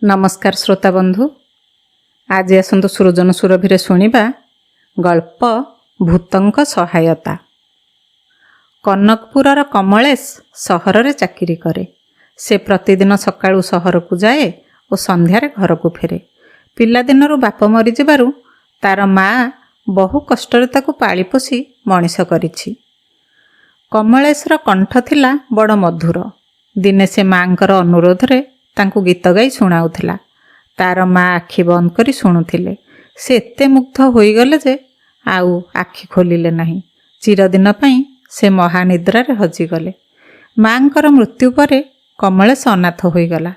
ନମସ୍କାର ଶ୍ରୋତା ବନ୍ଧୁ, ଆଜି ଆସନ୍ତୁ ସୃଜନ ସୁରଭିରେ ଶୁଣିବା ଗଳ୍ପ ଭୂତଙ୍କ ସହାୟତା। କନକପୁରର କମଳେଶ ସହରରେ ଚାକିରି କରେ। ସେ ପ୍ରତିଦିନ ସକାଳୁ ସହରକୁ ଯାଏ ଓ ସନ୍ଧ୍ୟାରେ ଘରକୁ ଫେରେ। ପିଲାଦିନରୁ ବାପ ମରିଯିବାରୁ ତାର ମା ବହୁ କଷ୍ଟରେ ତାକୁ ପାଳିପୋଷି ମଣିଷ କରିଛି। କମଳେଶର କଣ୍ଠ ଥିଲା ବଡ଼ ମଧୁର। ଦିନେ ସେ ମାଙ୍କର ଅନୁରୋଧରେ ତାଙ୍କୁ ଗୀତ ଗାଇ ଶୁଣାଉଥିଲା। ତାର ମା ଆଖି ବନ୍ଦ କରି ଶୁଣୁଥିଲେ। ସେ ଏତେ ମୁଗ୍ଧ ହୋଇଗଲେ ଯେ ଆଉ ଆଖି ଖୋଲିଲେ ନାହିଁ। ଚିରଦିନ ପାଇଁ ସେ ମହାନିଦ୍ରାରେ ହଜିଗଲେ। ମାଙ୍କର ମୃତ୍ୟୁ ପରେ କମଳେଶ ଅନାଥ ହୋଇଗଲା।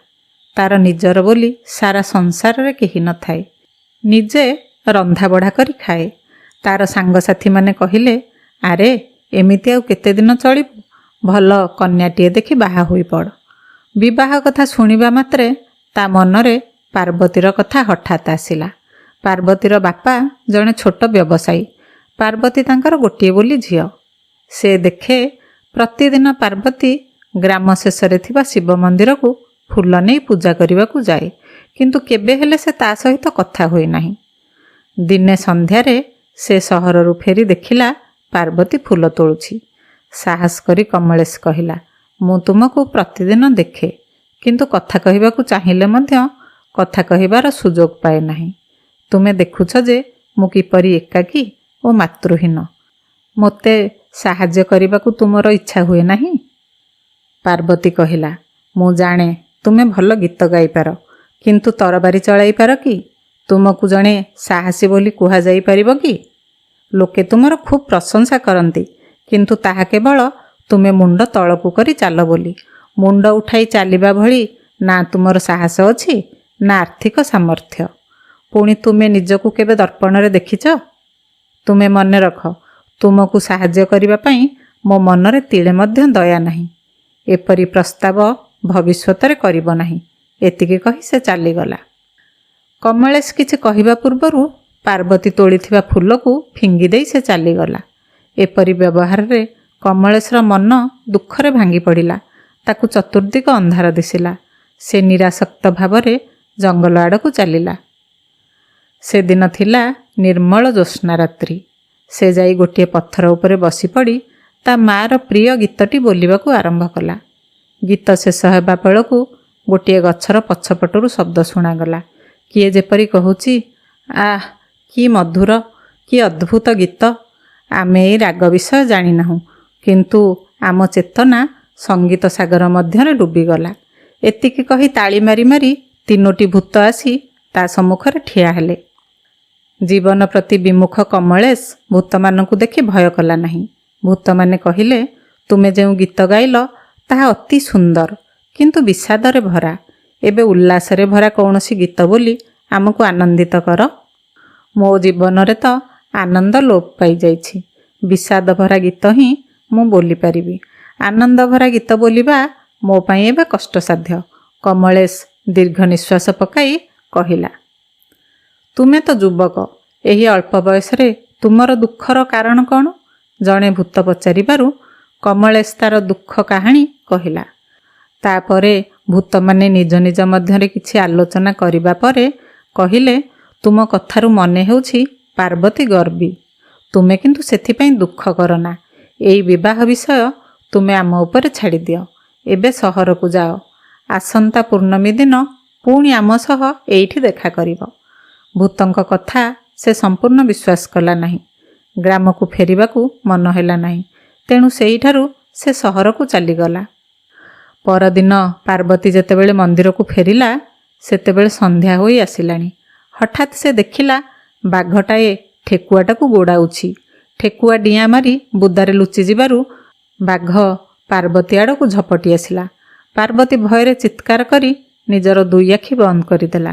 ତାର ନିଜର ବୋଲି ସାରା ସଂସାରରେ କେହି ନଥାଏ। ନିଜେ ରନ୍ଧାବଢ଼ା କରି ଖାଏ। ତାର ସାଙ୍ଗସାଥିମାନେ କହିଲେ, ଆରେ ଏମିତି ଆଉ କେତେ ଦିନ ଚଳିବୁ? ଭଲ କନ୍ୟାଟିଏ ଦେଖି ବାହା ହୋଇପଡ଼। ବିବାହ କଥା ଶୁଣିବା ମାତ୍ରେ ତା ମନରେ ପାର୍ବତୀର କଥା ହଠାତ୍ ଆସିଲା। ପାର୍ବତୀର ବାପା ଜଣେ ଛୋଟ ବ୍ୟବସାୟୀ। ପାର୍ବତୀ ତାଙ୍କର ଗୋଟିଏ ବୋଲି ଝିଅ। ସେ ଦେଖେ, ପ୍ରତିଦିନ ପାର୍ବତୀ ଗ୍ରାମ ଶେଷରେ ଥିବା ଶିବ ମନ୍ଦିରକୁ ଫୁଲ ନେଇ ପୂଜା କରିବାକୁ ଯାଏ, କିନ୍ତୁ କେବେ ହେଲେ ସେ ତା ସହିତ କଥା ହୋଇନାହିଁ। ଦିନେ ସନ୍ଧ୍ୟାରେ ସେ ସହରରୁ ଫେରି ଦେଖିଲା, ପାର୍ବତୀ ଫୁଲ ତୋଳୁଛି। ସାହସ କରି କମଳେଶ କହିଲା, ମୁଁ ତୁମକୁ ପ୍ରତିଦିନ ଦେଖେ, କିନ୍ତୁ କଥା କହିବାକୁ ଚାହିଁଲେ ମଧ୍ୟ କଥା କହିବାର ସୁଯୋଗ ପାଏ ନାହିଁ। ତୁମେ ଦେଖୁଛ ଯେ ମୁଁ କିପରି ଏକାକୀ ଓ ମାତୃହୀନ। ମୋତେ ସାହାଯ୍ୟ କରିବାକୁ ତୁମର ଇଚ୍ଛା ହୁଏ ନାହିଁ? ପାର୍ବତୀ କହିଲା, ମୁଁ ଜାଣେ ତୁମେ ଭଲ ଗୀତ ଗାଇପାର, କିନ୍ତୁ ତରବାରୀ ଚଳାଇପାର କି? ତୁମକୁ ଜଣେ ସାହସୀ ବୋଲି କୁହାଯାଇପାରିବ କି? ଲୋକେ ତୁମର ଖୁବ୍ ପ୍ରଶଂସା କରନ୍ତି, କିନ୍ତୁ ତାହା କେବଳ ତୁମେ ମୁଣ୍ଡ ତଳକୁ କରି ଚାଲ ବୋଲି। ମୁଣ୍ଡ ଉଠାଇ ଚାଲିବା ଭଳି ନା ତୁମର ସାହସ ଅଛି, ନା ଆର୍ଥିକ ସାମର୍ଥ୍ୟ। ପୁଣି ତୁମେ ନିଜକୁ କେବେ ଦର୍ପଣରେ ଦେଖିଛ? ତୁମେ ମନେ ରଖ, ତୁମକୁ ସାହାଯ୍ୟ କରିବା ପାଇଁ ମୋ ମନରେ ତିଳେ ମଧ୍ୟ ଦୟା ନାହିଁ। ଏପରି ପ୍ରସ୍ତାବ ଭବିଷ୍ୟତରେ କରିବ ନାହିଁ। ଏତିକି କହି ସେ ଚାଲିଗଲା। କମଳେଶ କିଛି କହିବା ପୂର୍ବରୁ ପାର୍ବତୀ ତୋଳିଥିବା ଫୁଲକୁ ଫିଙ୍ଗି ଦେଇ ସେ ଚାଲିଗଲା। ଏପରି ବ୍ୟବହାରରେ କମଳେଶର ମନ ଦୁଃଖରେ ଭାଙ୍ଗି ପଡ଼ିଲା। ତାକୁ ଚତୁର୍ଦିଗ ଅନ୍ଧାର ଦିଶିଲା। ସେ ନିରାସକ୍ତ ଭାବରେ ଜଙ୍ଗଲ ଆଡ଼କୁ ଚାଲିଲା। ସେଦିନ ଥିଲା ନିର୍ମଳ ଜ୍ୟୋତ୍ସ୍ନାରାତ୍ରି। ସେ ଯାଇ ଗୋଟିଏ ପଥର ଉପରେ ବସିପଡ଼ି ତା ମାଆର ପ୍ରିୟ ଗୀତଟି ବୋଲିବାକୁ ଆରମ୍ଭ କଲା। ଗୀତ ଶେଷ ହେବା ବେଳକୁ ଗୋଟିଏ ଗଛର ପଛପଟରୁ ଶବ୍ଦ ଶୁଣାଗଲା। କିଏ ଯେପରି କହୁଛି, ଆଃ, କି ମଧୁର, କି ଅଦ୍ଭୁତ ଗୀତ! ଆମେ ଏଇ ରାଗ ବିଷୟ ଜାଣିନାହୁଁ, କିନ୍ତୁ ଆମ ଚେତନା ସଙ୍ଗୀତ ସାଗର ମଧ୍ୟରେ ଡୁବିଗଲା। ଏତିକି କହି ତାଳି ମାରି ମାରି ତିନୋଟି ଭୂତ ଆସି ତା ସମ୍ମୁଖରେ ଠିଆ ହେଲେ। ଜୀବନ ପ୍ରତି ବିମୁଖ କମଳେଶ ଭୂତମାନଙ୍କୁ ଦେଖି ଭୟ କଲା ନାହିଁ। ଭୂତମାନେ କହିଲେ, ତୁମେ ଯେଉଁ ଗୀତ ଗାଇଲ ତାହା ଅତି ସୁନ୍ଦର, କିନ୍ତୁ ବିଷାଦରେ ଭରା। ଏବେ ଉଲ୍ଲାସରେ ଭରା କୌଣସି ଗୀତ ବୋଲି ଆମକୁ ଆନନ୍ଦିତ କର। ମୋ ଜୀବନରେ ତ ଆନନ୍ଦ ଲୋପ ପାଇଯାଇଛି। ବିଷାଦ ଭରା ଗୀତ ହିଁ ମୁଁ ବୋଲିପାରିବି। ଆନନ୍ଦ ଭରା ଗୀତ ବୋଲିବା ମୋ ପାଇଁ ଏବେ କଷ୍ଟସାଧ୍ୟ। କମଳେଶ ଦୀର୍ଘ ନିଶ୍ୱାସ ପକାଇ କହିଲା, ତୁମେ ତ ଯୁବକ। ଏହି ଅଳ୍ପ ବୟସରେ ତୁମର ଦୁଃଖର କାରଣ କ'ଣ? ଜଣେ ଭୂତ ପଚାରିବାରୁ କମଳେଶ ତାର ଦୁଃଖ କାହାଣୀ କହିଲା। ତାପରେ ଭୂତମାନେ ନିଜ ନିଜ ମଧ୍ୟରେ କିଛି ଆଲୋଚନା କରିବା ପରେ କହିଲେ, ତୁମ କଥାରୁ ମନେ ହେଉଛି ପାର୍ବତୀ ଗର୍ବୀ। ତୁମେ କିନ୍ତୁ ସେଥିପାଇଁ ଦୁଃଖ କରନା। ଏଇ ବିବାହ ବିଷୟ ତୁମେ ଆମ ଉପରେ ଛାଡ଼ିଦିଅ। ଏବେ ସହରକୁ ଯାଅ। ଆସନ୍ତା ପୂର୍ଣ୍ଣମୀ ଦିନ ପୁଣି ଆମ ସହ ଏଇଠି ଦେଖା କରିବ। ଭୂତଙ୍କ କଥା ସେ ସମ୍ପୂର୍ଣ୍ଣ ବିଶ୍ୱାସ କଲା ନାହିଁ। ଗ୍ରାମକୁ ଫେରିବାକୁ ମନ ହେଲା ନାହିଁ। ତେଣୁ ସେଇଠାରୁ ସେ ସହରକୁ ଚାଲିଗଲା। ପରଦିନ ପାର୍ବତୀ ଯେତେବେଳେ ମନ୍ଦିରକୁ ଫେରିଲା, ସେତେବେଳେ ସନ୍ଧ୍ୟା ହୋଇ ଆସିଲାଣି। ହଠାତ୍ ସେ ଦେଖିଲା, ବାଘଟାଏ ଠେକୁଆଟାକୁ ଗୋଡ଼ାଉଛି। ଠେକୁଆ ଡିଆଁ ମାରି ବୁଦାରେ ଲୁଚିଯିବାରୁ ବାଘ ପାର୍ବତୀ ଆଡ଼କୁ ଝପଟି ଆସିଲା। ପାର୍ବତୀ ଭୟରେ ଚିତ୍କାର କରି ନିଜର ଦୁଇ ଆଖି ବନ୍ଦ କରିଦେଲା।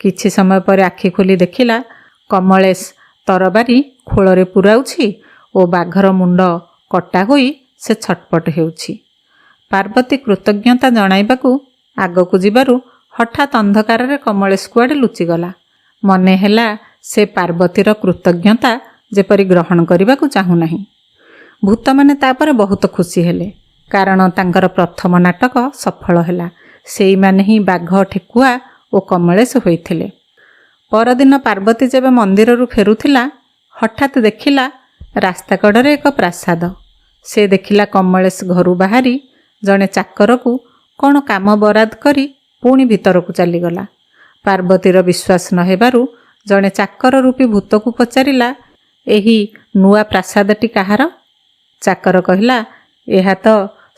କିଛି ସମୟ ପରେ ଆଖି ଖୋଲି ଦେଖିଲା, କମଳେଶ ତରବାରୀ ଖୋଳରେ ପୁରାଉଛି ଓ ବାଘର ମୁଣ୍ଡ କଟା ହୋଇ ସେ ଛଟପଟ ହେଉଛି। ପାର୍ବତୀ କୃତଜ୍ଞତା ଜଣାଇବାକୁ ଆଗକୁ ଯିବାରୁ ହଠାତ୍ ଅନ୍ଧକାରରେ କମଳେଶ କୁଆଡ଼େ ଲୁଚିଗଲା। ମନେ ହେଲା, ସେ ପାର୍ବତୀର କୃତଜ୍ଞତା ଯେପରି ଗ୍ରହଣ କରିବାକୁ ଚାହୁଁନାହିଁ। ଭୂତମାନେ ତାପରେ ବହୁତ ଖୁସି ହେଲେ, କାରଣ ତାଙ୍କର ପ୍ରଥମ ନାଟକ ସଫଳ ହେଲା। ସେଇମାନେ ହିଁ ବାଘ, ଠେକୁଆ ଓ କମଳେଶ ହୋଇଥିଲେ। ପରଦିନ ପାର୍ବତୀ ଯେବେ ମନ୍ଦିରରୁ ଫେରୁଥିଲା, ହଠାତ୍ ଦେଖିଲା ରାସ୍ତା କଡ଼ରେ ଏକ ପ୍ରାସାଦ। ସେ ଦେଖିଲା କମଳେଶ ଘରୁ ବାହାରି ଜଣେ ଚାକରକୁ କ'ଣ କାମ ବରାଦ କରି ପୁଣି ଭିତରକୁ ଚାଲିଗଲା। ପାର୍ବତୀର ବିଶ୍ୱାସ ନ ହେବାରୁ ଜଣେ ଚାକର ରୂପୀ ଭୂତକୁ ପଚାରିଲା, ଏହି ନୂଆ ପ୍ରାସାଦଟି କାହାର? ଚାକର କହିଲା, ଏହା ତ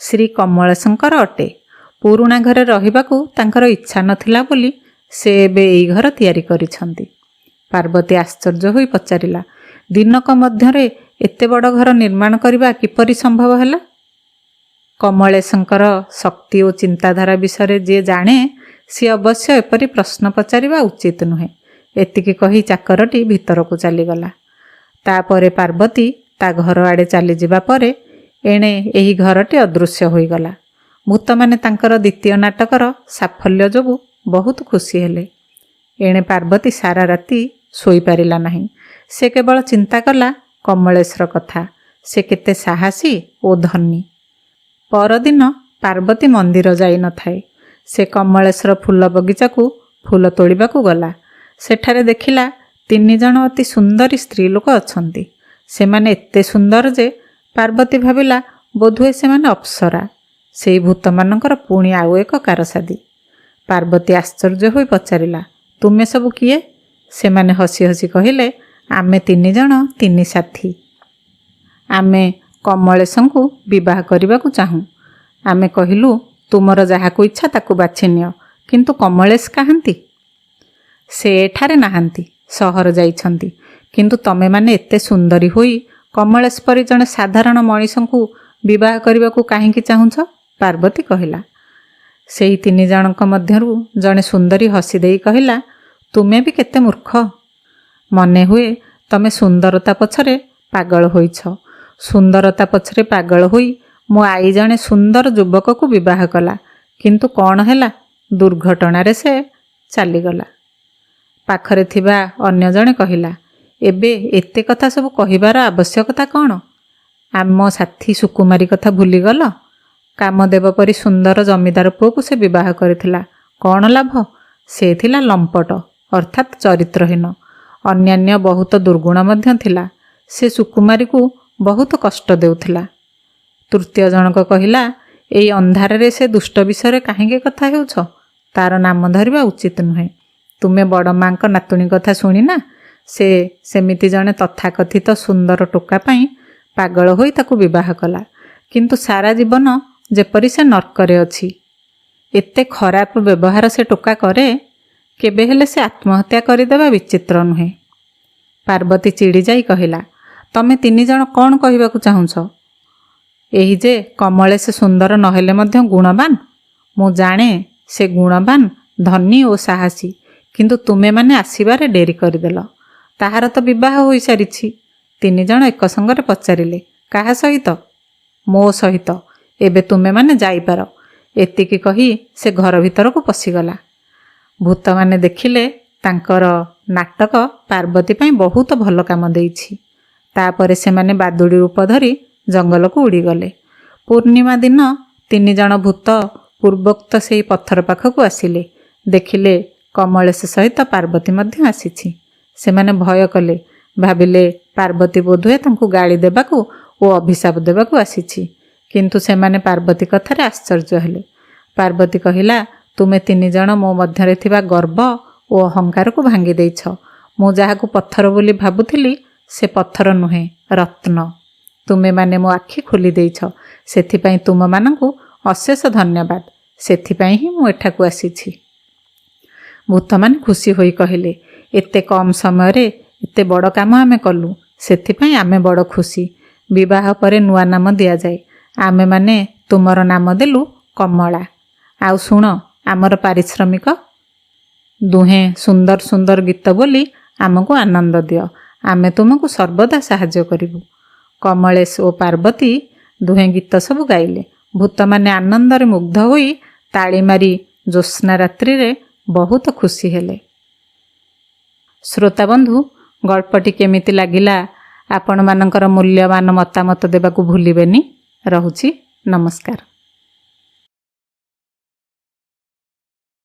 ଶ୍ରୀ କମଳେଶଙ୍କର ଅଟେ। ପୁରୁଣା ଘରେ ରହିବାକୁ ତାଙ୍କର ଇଚ୍ଛା ନଥିଲା ବୋଲି ସେ ଏବେ ଏଇ ଘର ତିଆରି କରିଛନ୍ତି। ପାର୍ବତୀ ଆଶ୍ଚର୍ଯ୍ୟ ହୋଇ ପଚାରିଲା, ଦିନକ ମଧ୍ୟରେ ଏତେ ବଡ଼ ଘର ନିର୍ମାଣ କରିବା କିପରି ସମ୍ଭବ ହେଲା? କମଳେଶଙ୍କର ଶକ୍ତି ଓ ଚିନ୍ତାଧାରା ବିଷୟରେ ଯିଏ ଜାଣେ, ସିଏ ଅବଶ୍ୟ ଏପରି ପ୍ରଶ୍ନ ପଚାରିବା ଉଚିତ ନୁହେଁ। ଏତିକି କହି ଚାକରଟି ଭିତରକୁ ଚାଲିଗଲା। ତାପରେ ପାର୍ବତୀ ତା ଘର ଆଡ଼େ ଚାଲିଯିବା ପରେ ଏଣେ ଏହି ଘରଟି ଅଦୃଶ୍ୟ ହୋଇଗଲା। ଭୂତମାନେ ତାଙ୍କର ଦ୍ୱିତୀୟ ନାଟକର ସାଫଲ୍ୟ ଯୋଗୁଁ ବହୁତ ଖୁସି ହେଲେ। ଏଣେ ପାର୍ବତୀ ସାରା ରାତି ଶୋଇପାରିଲା ନାହିଁ। ସେ କେବଳ ଚିନ୍ତା କଲା କମଳେଶର କଥା। ସେ କେତେ ସାହସୀ ଓ ଧନୀ। ପରଦିନ ପାର୍ବତୀ ମନ୍ଦିର ଯାଇନଥାଏ। ସେ କମଳେଶର ଫୁଲ ବଗିଚାକୁ ଫୁଲ ତୋଳିବାକୁ ଗଲା। ସେଠାରେ ଦେଖିଲା ତିନି ଜଣ ଅତି ସୁନ୍ଦରୀ ସ୍ତ୍ରୀ ଲୋକ ଅଛନ୍ତି। ସେମାନେ ଏତେ ସୁନ୍ଦର ଯେ ପାର୍ବତୀ ଭାବିଲା ବୋଧହୁଏ ସେମାନେ ଅପ୍ସରା, ସେଇ ଭୂତମାନଙ୍କର ପୁଣି ଆଉ ଏକ କାରସାଦି। ପାର୍ବତୀ ଆଶ୍ଚର୍ଯ୍ୟ ହୋଇ ପଚାରିଲା, ତୁମେ ସବୁ କିଏ? ସେମାନେ ହସି ହସି କହିଲେ, ଆମେ ତିନି ଜଣ ତିନି ସାଥୀ। ଆମେ କମଳେଶଙ୍କୁ ବିବାହ କରିବାକୁ ଚାହୁଁ। ଆମେ କହିଲୁ, ତୁମର ଯାହାକୁ ଇଚ୍ଛା ତାକୁ ବାଛି ନିଅ, କିନ୍ତୁ କମଳେଶ କାହାନ୍ତି? ସେ ଏଠାରେ ନାହାନ୍ତି, ସହର ଯାଇଛନ୍ତି। କିନ୍ତୁ ତମେମାନେ ଏତେ ସୁନ୍ଦରୀ ହୋଇ କମଳେଶ ପରି ଜଣେ ସାଧାରଣ ମଣିଷଙ୍କୁ ବିବାହ କରିବାକୁ କାହିଁକି ଚାହୁଁଛ? ପାର୍ବତୀ କହିଲା। ସେଇ ତିନି ଜଣଙ୍କ ମଧ୍ୟରୁ ଜଣେ ସୁନ୍ଦରୀ ହସି ଦେଇ କହିଲା, ତୁମେ ବି କେତେ ମୂର୍ଖ! ମନେ ହୁଏ ତମେ ସୁନ୍ଦରତା ପଛରେ ପାଗଳ ହୋଇଛ। ସୁନ୍ଦରତା ପଛରେ ପାଗଳ ହୋଇ ମୋ ଆଈ ଜଣେ ସୁନ୍ଦର ଯୁବକକୁ ବିବାହ କଲା, କିନ୍ତୁ କ'ଣ ହେଲା? ଦୁର୍ଘଟଣାରେ ସେ ଚାଲିଗଲା। ପାଖରେ ଥିବା ଅନ୍ୟ ଜଣେ କହିଲା, ଏବେ ଏତେ କଥା ସବୁ କହିବାର ଆବଶ୍ୟକତା କ'ଣ? ଆମ ସାଥୀ ସୁକୁମାରୀ କଥା ଭୁଲିଗଲ? କାମଦେବ ପରି ସୁନ୍ଦର ଜମିଦାର ପୁଅକୁ ସେ ବିବାହ କରିଥିଲା। କ'ଣ ଲାଭ? ସେ ଥିଲା ଲମ୍ପଟ, ଅର୍ଥାତ୍ ଚରିତ୍ରହୀନ। ଅନ୍ୟାନ୍ୟ ବହୁତ ଦୁର୍ଗୁଣ ମଧ୍ୟ ଥିଲା। ସେ ସୁକୁମାରୀକୁ ବହୁତ କଷ୍ଟ ଦେଉଥିଲା। ତୃତୀୟ ଜଣକ କହିଲା, ଏଇ ଅନ୍ଧାରରେ ସେ ଦୁଷ୍ଟ ବିଷୟରେ କାହିଁକି କଥା ହେଉଛ? ତାର ନାମ ଧରିବା ଉଚିତ ନୁହେଁ। ତୁମେ ବଡ଼ ମାଙ୍କ ନାତୁଣୀ କଥା ଶୁଣିନା? ସେ ସେମିତି ଜଣେ ତଥାକଥିତ ସୁନ୍ଦର ଟୋକା ପାଇଁ ପାଗଳ ହୋଇ ତାକୁ ବିବାହ କଲା, କିନ୍ତୁ ସାରା ଜୀବନ ଯେପରି ସେ ନର୍କରେ ଅଛି। ଏତେ ଖରାପ ବ୍ୟବହାର ସେ ଟୋକା କରେ, କେବେ ହେଲେ ସେ ଆତ୍ମହତ୍ୟା କରିଦେବା ବିଚିତ୍ର ନୁହେଁ। ପାର୍ବତୀ ଚିଡ଼ି ଯାଇ କହିଲା, ତମେ ତିନି ଜଣ କ'ଣ କହିବାକୁ ଚାହୁଁଛ? ଏହି ଯେ କମଳେଶ ସୁନ୍ଦର ନହେଲେ ମଧ୍ୟ ଗୁଣବାନ? ମୁଁ ଜାଣେ ସେ ଗୁଣବାନ, ଧନୀ ଓ ସାହସୀ, କିନ୍ତୁ ତୁମେମାନେ ଆସିବାରେ ଡେରି କରିଦେଲ। ତାହାର ତ ବିବାହ ହୋଇସାରିଛି। ତିନି ଜଣ ଏକ ସଙ୍ଗରେ ପଚାରିଲେ, କାହା ସହିତ? ମୋ ସହିତ। ଏବେ ତୁମେମାନେ ଯାଇପାର। ଏତିକି କହି ସେ ଘର ଭିତରକୁ ପଶିଗଲା। ଭୂତମାନେ ଦେଖିଲେ ତାଙ୍କର ନାଟକ ପାର୍ବତୀ ପାଇଁ ବହୁତ ଭଲ କାମ ଦେଇଛି। ତାପରେ ସେମାନେ ବାଦୁଡ଼ି ରୂପ ଧରି ଜଙ୍ଗଲକୁ ଉଡ଼ିଗଲେ। ପୂର୍ଣ୍ଣିମା ଦିନ ତିନି ଜଣ ଭୂତ ପୂର୍ବୋକ୍ତ ସେଇ ପଥର ପାଖକୁ ଆସିଲେ। ଦେଖିଲେ କମଳେଶ ସହିତ ପାର୍ବତୀ ମଧ୍ୟ ଆସିଛି। ସେମାନେ ଭୟ କଲେ। ଭାବିଲେ ପାର୍ବତୀ ବୋଧହୁଏ ତାଙ୍କୁ ଗାଳି ଦେବାକୁ ଓ ଅଭିଶାପ ଦେବାକୁ ଆସିଛି। କିନ୍ତୁ ସେମାନେ ପାର୍ବତୀ କଥାରେ ଆଶ୍ଚର୍ଯ୍ୟ ହେଲେ। ପାର୍ବତୀ କହିଲା, ତୁମେ ତିନି ଜଣ ମୋ ମଧ୍ୟରେ ଥିବା ଗର୍ବ ଓ ଅହଙ୍କାରକୁ ଭାଙ୍ଗି ଦେଇଛ। ମୁଁ ଯାହାକୁ ପଥର ବୋଲି ଭାବୁଥିଲି, ସେ ପଥର ନୁହେଁ, ରତ୍ନ। ତୁମେମାନେ ମୋ ଆଖି ଖୋଲି ଦେଇଛ, ସେଥିପାଇଁ ତୁମମାନଙ୍କୁ ଅଶେଷ ଧନ୍ୟବାଦ। ସେଥିପାଇଁ ହିଁ ମୁଁ ଏଠାକୁ ଆସିଛି। ଭୂତମାନେ ଖୁସି ହୋଇ କହିଲେ, ଏତେ କମ୍ ସମୟରେ ଏତେ ବଡ଼ କାମ ଆମେ କଲୁ, ସେଥିପାଇଁ ଆମେ ବଡ଼ ଖୁସି। ବିବାହ ପରେ ନୂଆ ନାମ ଦିଆଯାଏ। ଆମେମାନେ ତୁମର ନାମ ଦେଲୁ କମଳା। ଆଉ ଶୁଣ, ଆମର ପାରିଶ୍ରମିକ ଦୁହେଁ ସୁନ୍ଦର ସୁନ୍ଦର ଗୀତ ବୋଲି ଆମକୁ ଆନନ୍ଦ ଦିଅ। ଆମେ ତୁମକୁ ସର୍ବଦା ସାହାଯ୍ୟ କରିବୁ। କମଳେଶ ଓ ପାର୍ବତୀ ଦୁହେଁ ଗୀତ ସବୁ ଗାଇଲେ। ଭୂତମାନେ ଆନନ୍ଦରେ ମୁଗ୍ଧ ହୋଇ ତାଳି ମାରି ଜ୍ୟୋତ୍ସ୍ନା ରାତ୍ରିରେ ବହୁତ ଖୁସି ହେଲେ। ଶ୍ରୋତାବନ୍ଧୁ, ଗଳ୍ପଟି କେମିତି ଲାଗିଲା ଆପଣମାନଙ୍କର ମୂଲ୍ୟବାନ ମତାମତ ଦେବାକୁ ଭୁଲିବେନି। ରହୁଛି, ନମସ୍କାର।